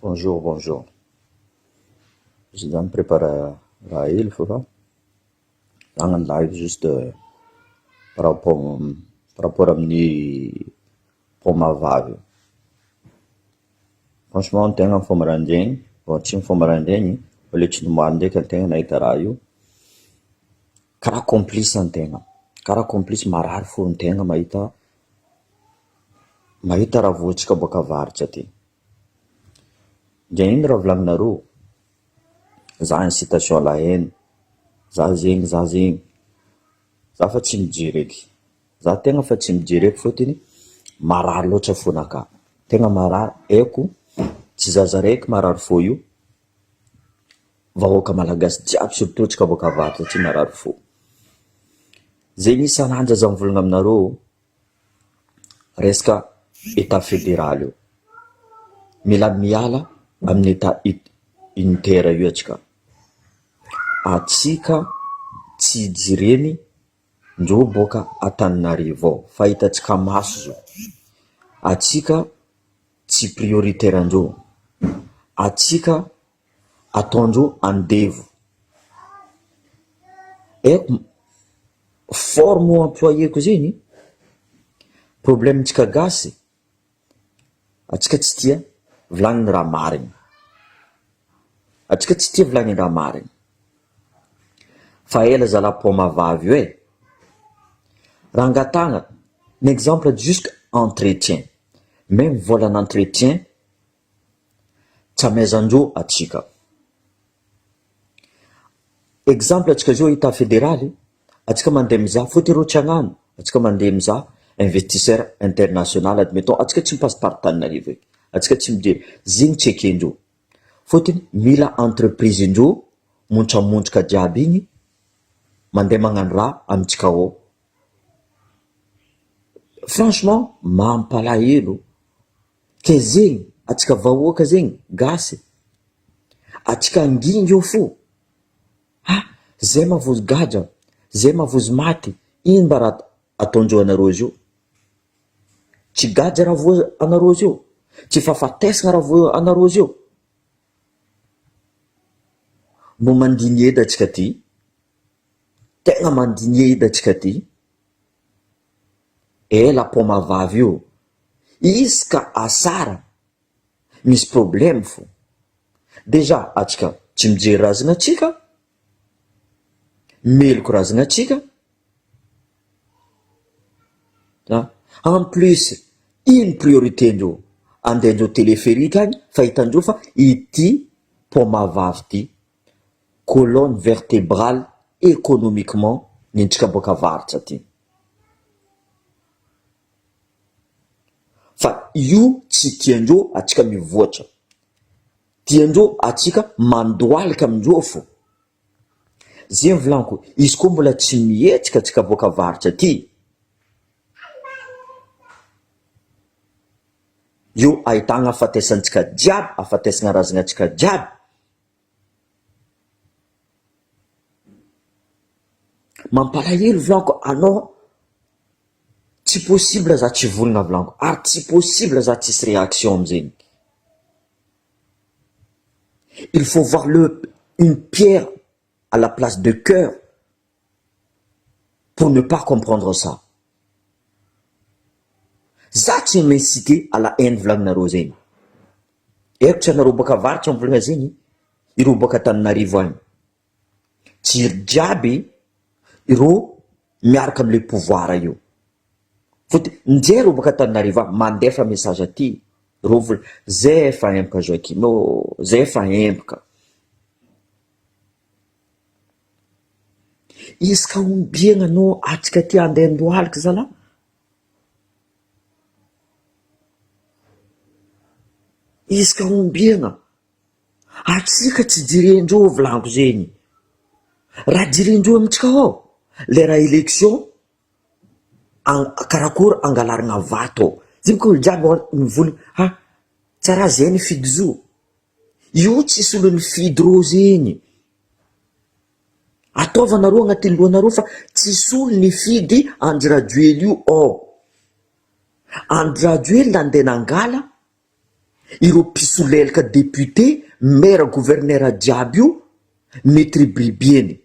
Bonjour bonjour, izy zany mi-prépare raha hely fô fa za hagnano live juste par rapport par rapport amin'ny pont Mahavavy io, franchement antegna mifoha maraindraigny, bon tsy mifoha maraindraigny fa le tsy nomaly ndraiky antegna nahita raha io, karaha complice antegna, karaha complice marary fo antegna mahita mahita raha voantsika bôka avaratra aty. Ndre ino raha volaninareo, za incitation à la haine, za zegny za zegny, za fa tsy mijery eky, za tegna fa tsy mijery eky fôtony marary loatra fonakahy, tegna marary haiko tsy zaza raiky marary fô io, vahoaka malagasy jiaby surtout antsika boaka avaratra aty marary fô, zegny isan'andro aza mivolagna aminareo. Resaka Etat federaly io, mila miala amin'ny Etat unitaire io antsika, antsika tsy jereny ndreo boaka Antananarivo ao fa hitantsika maso zao, antsika tsy prioritaire andreo, antsika ataondreo andevo, haiko. Fort mot employé-ko zegny, problème-ntsika gasy, antsika tsy tia volagniny raha marigny, antsika tsy tia volagniny raha marigny, fa ela zalahy paoma vavy io e, raha angatahana, ny exemple jusque entretien, meme vôlana entretien tsy amaizan-dreo antsika. Exemple antsika zao etat federaly, antsika mandeha mizaha fôtony ireo tsy hagnano, antsika mandeha mizaha investisseur international admettons antsika tsy mi-passe par Antananarivo eky, antsika tsy mijery, zegny tsy ekendreo, fôtony mila entreprise ndreo montramontraka jiaby igny mandeha magnano raha amintsika ao, franchement mampalahelo. Ke zegny atsika vahoaka zegny gasy atsika angingy eo fo ha zay mavozo gadra zay mavozo maty ino mba raha ataondreo anareo zio tsy gadra raha voa anareo zio tsy fahafatesana raha voa anareo zio mbô mandiny edy atsika ty tegna mandiny edy atsika ty. Ela paoma vavy io, izy ka asara misy problème fo, déjà atsika tsy mijery razana atsika, meloko razana atsika, a en plus ino priorité ndreo andeha ndreo téléphérique agny fa hitandreo fa ity paoma vavy ty colonne vertébrale économiquement ny antsika boaka avaratra aty. Fa io tsy tiandreo atsika mivoatra, tiandreo atsika mandohalika amindreo fô. Zegny volaniko, izy koa mbola tsy mihetsika atsika boaka avaratra aty, io ahitagna ahafatesantsika jiaby, ahafatesagna razagna antsika jiaby. Mampalahelo volaniko anao tsy possible za tsy vonona volaniko ary tsy possible za tsisy réaction amizegny, il faut voir le une pierre à la place de cœur pour ne pas comprendre ça. Za tsy mi-inciter à la haine volaninareo zegny, haiko tsy anareo boaka avaratra mivolagna zegny, ireo boaka Antananarivo agny, tsy ry jiaby ireo miaraka amle pouvoir io, fôtony njay ireo boaka Antananarivo agny mandefa message aty, reo vola zay efa empaka Joachim ô, zay efa empaka. Isaka ombiagna anao atrika aty andeha andohaliky zalah? Isaka ombiagna? Atsika tsy jerendreo volaniko zegny, raha jerendreo amintsika ao lera election karakory angalarana vato ao, zegny ko olo jiaby mivolagna ha tsara zay nifidy zo. Io tsisy olo nifidy reo zegny, ataovanareo agnatin'ny lohanareo fa tsisy olo nifidy Andry Rajoely io ao, Andry Rajoely nandeha nangala. Ireo mpisolelaka député, maire, gouverneur jiaby io mety ribiribiany.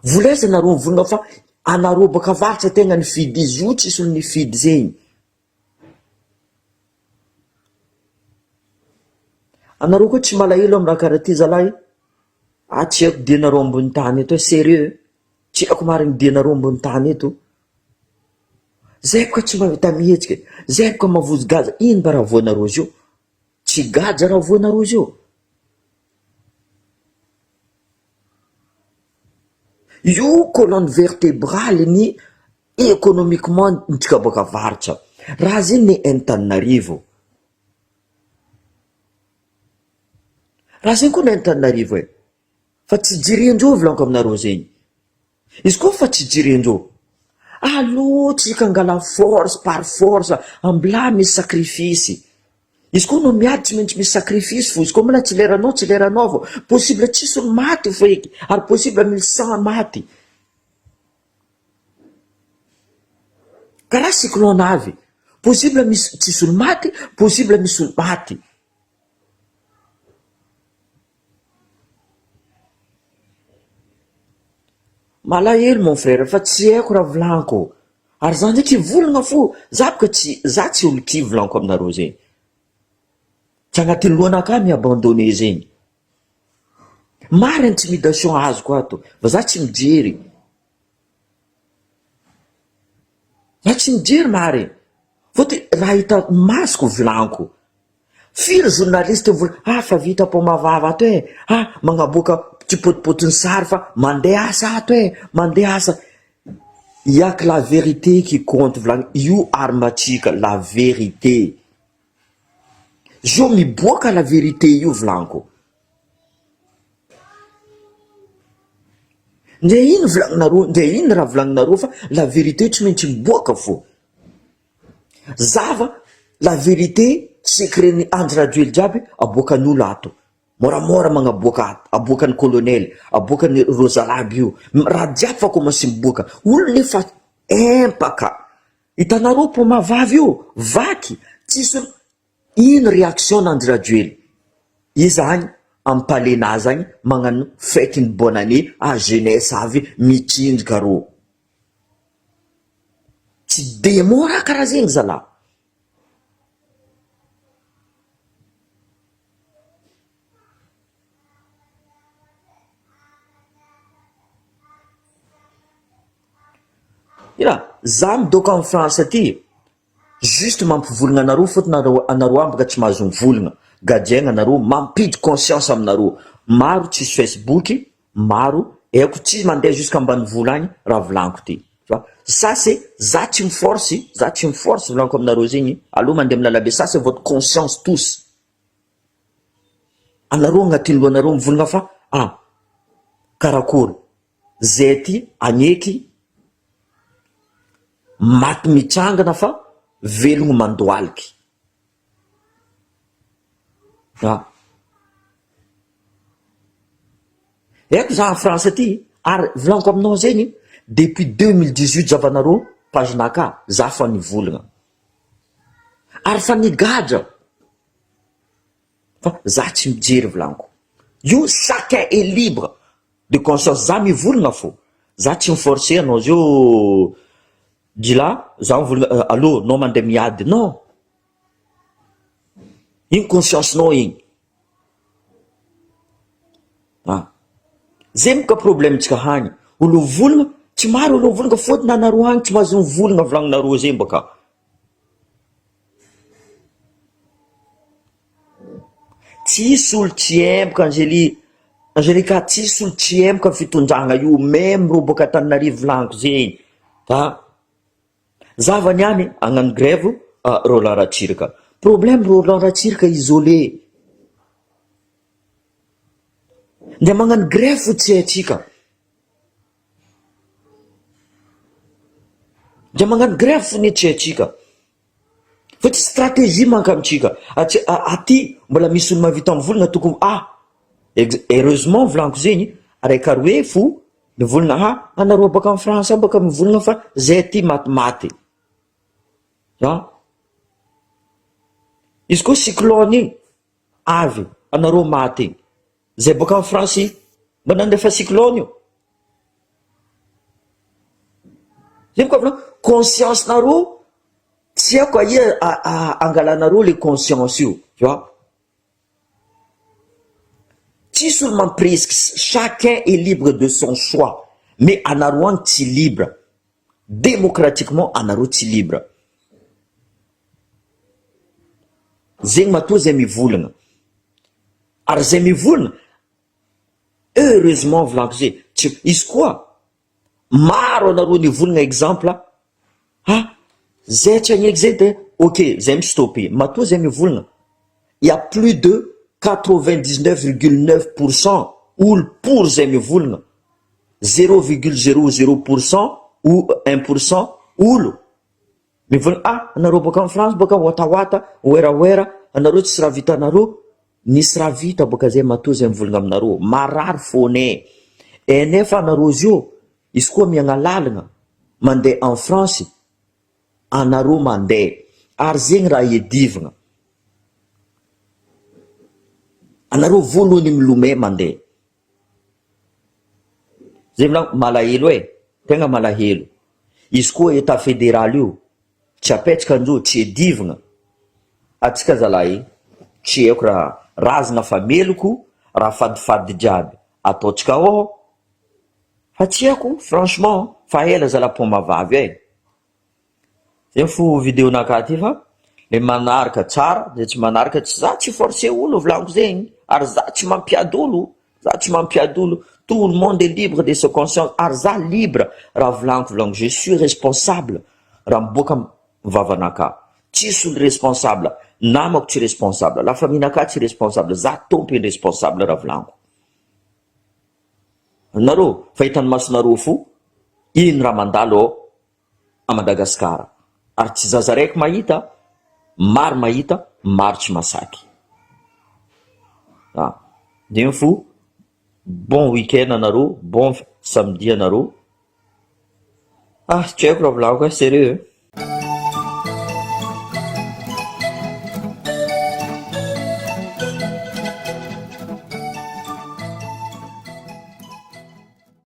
Vola aiza nareo mivolagna fa anareo baka avaratra tegna nifidy izy io tsisy olo nifidy zegny. Anareo koa tsy malahelo am raha karaha ty zalahy? Ah tsy haiko dianareo ambony tany eto e, serieux, tsy haiko marigny dianareo ambony tany eto. Zay boka tsy mahavita mihetsika e, zay boka mavozo gaza, ino mba raha voanareo zio? Tsy gaja raha voanareo zio? Io colonne vertebrale ny economiquement ntsika boaka avaratra, raha zegny ny Antananarivo, raha zegny koa ny Antananarivo e, fa tsy jerendreo volaniko aminareo zegny. Izy koa fa tsy jerendreo. Alou tsika angala force par force ambilà misy sacrifice. Izy koa anao miady tsy maintsy misy sacrifice fo izy koa mbola tsy leranao tsy leranao fô possible tsisy olo maty feky ary possible misy sang maty. Karaha cyclone avy possible misy tsisy olo maty possible misy olo maty. Malahelo mon frère fa tsy haiko raha volaniko ary za ndraiky hivolagna fo za boka tsy za tsy olo tia volaniko aminareo zegny tsy agnatin'ny lohanakahy mi abandonner zegny maro intimidation azoko ato fa za tsy mijery za tsy mijery marigny fôtony raha hita masoko volaniko Firy journaliste mivola ah fa vita paoma vava ato eh, ah magnaboaka tsipotipotiny sary fa mandeha asa ato eh, mandeha asa, il ya que la vérité qui compte volagny io arme-tsika la vérité, zio miboaka la vérité io volaniko, ndre ino volagninareo ndre ino raha volagninareo fa la vérité tsy maintsy miboaka fô. Zava la vérité secret ny Andry Rajoely jiaby aboakan'olo ato, moramora magnaboaka ato, aboakan'ny colonel, aboakan'ny reo zalahy aby io, raha jiaby fa commence miboaka, olo nefa empaka, hitanareo paoma vavy io vaky tsisy olo, ino réaction n'Andry Rajoely, iza agny am palais nazy agny magnano fete ny bonne année ah jeunesse avy mitsinjaka rô. Tsy démon raha karaha zegny zalah. Ira, za midôka en France aty, juste mampivolagna anareo fôtony anareo anareo ambaka tsy mahazo mivolagna, gadiaigna anareo, mampidry conscience aminareo, maro tsisy Facebook, Maro haiko tsy mandeha jusqu'à ambanivolo agny raha volaniko ty tu vois ça c'est za tsy mi force za tsy mi force volaniko aminareo zegny aleo mandeha am lalabe ça c'est votre conscience tous anareo agnatin'ny lohanareo mivolagna fa ah karakory zay ty agneky maty mitsangana fa velogno mandoaliky Ah. Haiko za en France aty ary volaniko aminao zegny depuis 2018 zavanareo page naka za fa nivolagna ary fa nigadra fa za tsy mijery volaniko io chacun est libre de conscience za mivolagna fô za tsy mi forcer anao zio Gila za mivolagna allo nao mandeha miady non Iny conscience nao iny. Ah. Zay moka problème tsika hany. Olo mivolagna, tsy maro olo mivolagna fôtony anareo agny tsy mahazo mivolagna volagninareo zay bôka. Tsisy olo tsy emboka Angeli, Angelica tsisy olo tsy emboka fitondragna io meme rô bôka Antananarivo volaniko zegny ah. Zava niany hagnano grève Roland Ratsiraka. Problème Roland Ratsiraka isolé. Ndeha magnano grève fo tsy haintsika. Ndeha magnano grève fo ny tsy haintsika. Fa tsy stratégie manko amintsika. Aty mbola misy olo mahavita mivolagna tokony ah heureusement volaniko zegny araiky aroe fo Mivolagna ha anareo baka am France baka mivolagna fa zay aty matimaty an! Izy koa cyclone iny avy anareo maty iny, zay boaka any France mba nandefa cyclone io. Zay boka volagno conscience nareo tsy haiko aia angalanareo le conscience io tu vois. Tsisy olo mampirisika chacun est libre de son choix mais anareo agny tsy libre democratiquement anareo tsy libre. Zegny matoa zay mivolagna ary zay mivolagna heureusement volako zay tsy izy koa maro anareo nivolagna exemple ah zay tsy agneky zay de ok zay mi-stopper matoa zay mivolagna il y a plus de 99 virgule 9 pourcent olo pour zay mivolagna, 0,00 pourcent ou 1 % olo mivolagna ah anareo boaka amy France boaka oataoata oeraoera anareo tsisy raha vitanareo. Nisy raha vita boaka zay matoa zay mivolagna aminareo marary fone e nefa anareo izy io izy koa miagna lalagna mandeha en France anareo mandeha ary zegny raha iadivagna anareo voalohany milomay mandeha zay volagno malahelo e, tegna malahelo izy koa état fédéral io tsy apetsaka andreo tsy edivagna atsika zalahy tsy haiko raha razana fa meloko raha fadifady jiaby ataotsika ao fa tsy haiko franchement fa ela zalahy poma vavy e. Zay fo vidéo-nakahy ty fa le manaraka tsara zay tsy manaraka tsy za tsy forcé olo volaniko zegny ary za tsy mampiady olo, za tsy mampiady olo. Tout le monde est libre de sa conscience ary za libre raha volaniko volaniko je suis responsable raha miboaka vavanakahy tsisy olo responsable namako tsy responsable la famille-nakahy tsy responsable za tompony responsable raha volaniko nareo fa hitany masonareo fo ino raha mandalo ao a Madagasikara ary tsy zaza raiky mahita maro mahita maro tsy masaky a de fo. Bon week-end anareo, bon samedi anareo. Ah, tsy haiko raha volaniko e, sérieux.